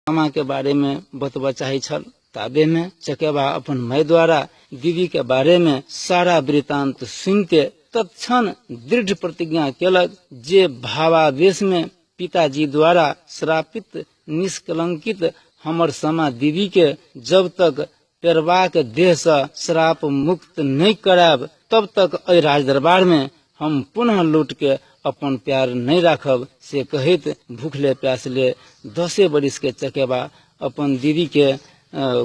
सामा के बारे में बतबऽ चाहै छल। ताबे में चकेबा अपन माय द्वारा दीदी के बारे में सारा वृतांत सुनते तत्क्षण दृढ़ प्रतिज्ञा केलक जे भावावेश में पिताजी द्वारा श्रापित निष्कलंकित हमर सामा दीदी के जब तक पेरबाक देह से श्राप मुक्त नहीं करायब तब तक एहि राज दरबार में हम पुनः लौट के अपन प्यार नहीं राखब। से कहैत भूखले प्यासले 10 बरिस के चकेबा अपन दीदी के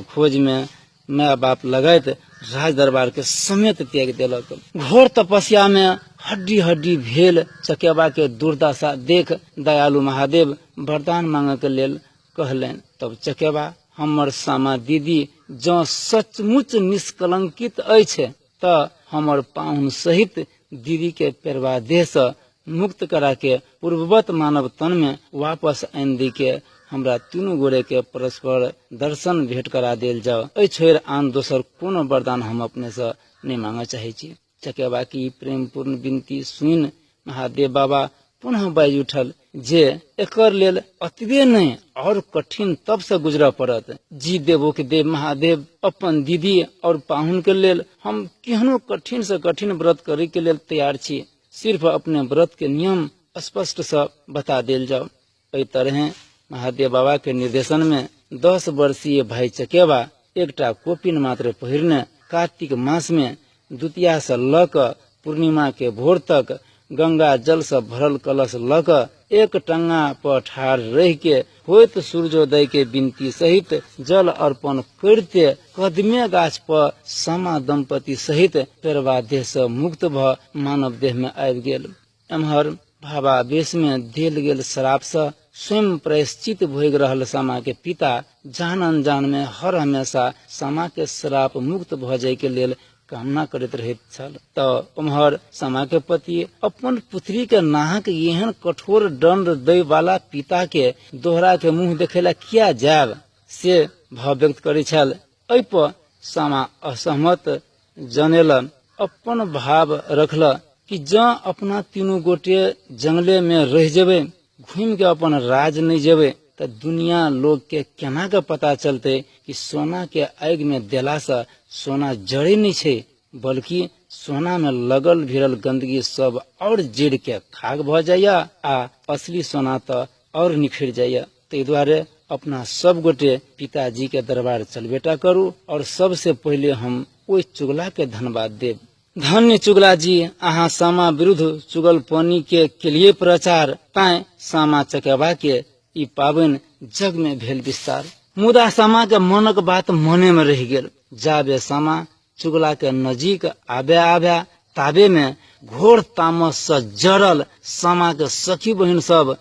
खोज में माय बाप लगैत राज दरबार के समेत त्याग देलक। घोर तपस्या में हड्डी हड्डी भेल चकेबा के दुर्दशा देख दयालु महादेव वरदान मांगे के लेल कहलनि। तब चकेबा हमर सामा दीदी जँ सचमुच निष्कलंकित अछि त हमर पाहुन सहित दीदी के पेरवा देह से मुक्त करा के पूर्ववत मानव तन में वापस आनि दी के हमरा तीनू गोरे के परस्पर दर्शन भेंट करा देल जाओ। एहि छोड़ि आन दोसर कोनो वरदान हम अपने से नहीं मांगऽ चाहै छी। चकेबा की प्रेमपूर्ण विनती सुनि महादेव बाबा पुनः बाजि उठल जे एकर लेल अतबे नहि और कठिन तब से गुजरऽ पड़त। जी देवो के देव महादेव, अपन दीदी और पाहुन के लेल हम केहनो कठिन से कठिन व्रत करे के लेल तैयार छी, सिर्फ अपने व्रत के नियम स्पष्ट से बता देल जाओ। एहि तरहे महादेव बाबा के निर्देशन में 10 वर्षीय भाई चकेबा एकटा कोपिन मात्र पहिरने कार्तिक मास में द्वितीया से ल क पूर्णिमा के भोर तक गंगा जल से भरल कलश ल क एक टंगा पर ठाढ़ रह के होइत सूर्योदय के विनती सहित जल अर्पण करते कदमे गाछ पर सामा दंपति सहित पेरवा देह से मुक्त भ मानव देह में आबि गेल। एम्हर भावावेश में देल गेल श्राप से स्वयं प्रायश्चित भोगि रहल सामा के पिता जान अनजान में हर हमेशा सामा के श्राप मुक्त भ जाय के लेल कामना करैत रहैत छल। त उम्हर सामा के पति अपन पुत्री के नाहक एहन कठोर दंड दै वाला पिता के दोहरा के मुंह देखेला किया जायब से भाव व्यक्त करै छल। एहि पर सामा असहमत जनेल अपन भाव रखल कि जँ अपना तीनू गोटे जंगले में रह जेबै, घूमि के अपन राज नहीं जेबै त दुनिया लोग के केना के पता चलते कि सोना के आगि में देला से सोना जड़े नहीं छै, बल्कि सोना में लगल भिड़ल गंदगी सब और जड़ के खाक भ जाइया आ असली सोना त और निखर जाइया। ताहि दुआरे अपना सब गोटे पिताजी के दरबार चलबेटा करू और सबसे पहिले हम ओहि चुगला के धन्यवाद देब। धन्य चुगला जी, अहाँ सामा विरुद्ध चुगलपनी के केलिए प्रचार, ताय सामा चकेबा के ई पाबनि जग में भेल विस्तार। मुदा सामा के मनक बात मने में रहि गेल। जाबे सामा चुगला के नजीक आबे आबे ताबे में घोर तामस से जरल सामा के सखी बहिन सब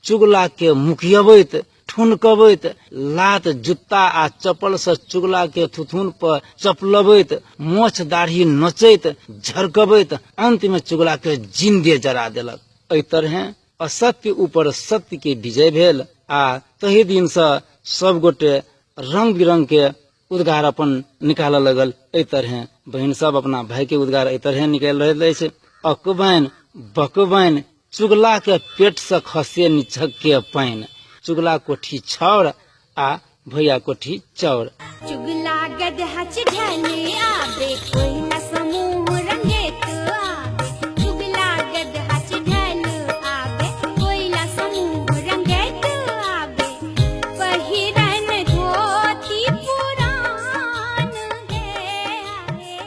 चुगला के मुखियबैत ठुनकबैत लात जुत्ता आ चप्पल से चुगला के थुथुन पर चपलबैत मोछ दाढ़ी नचैत झरकबैत अंत में चुगला के जिंदे जरा देलक। एहि तरहे असत्य ऊपर सत्य के विजय भेल आ तही दिन से सब गोटे रंग बिरंग के उद्गार अपन निकालऽ लगल। एहि तरहे बहिन सब अपना भाई के उद्गार एहि तरहे निकालि रहल अछि। अकबैन बकबैन चुगला के पेट से खसे निछक के पानि, चुगला कोठी छाउर आ भैया कोठी चाउर। चुगला गदहा चिढ़ने आबे कोइला समूह रंगेत आबे, चुगला गदहा चिढ़ल आबे कोइला समूह रंगेत आबे, पहिरन धोती पुरान है आहे,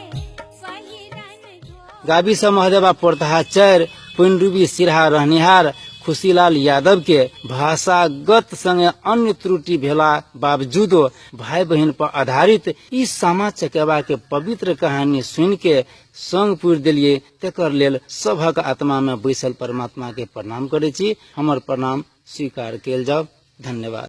पहिरन धोती। गाबी से महदेवा पोरतहा 4 पिंडुबी सिरहा रहनिहार खुशीलाल यादव के भाषागत संगे अन्य त्रुटि भेला बावजूदो भाई बहिन पर आधारित ई सामा चकेबा के पवित्र कहानी सुन के संग पुर देलिए, तेकर लेल सभक आत्मा में बैसल परमात्मा के प्रणाम करै छी। हमर प्रणाम स्वीकार कयल जाओ। धन्यवाद।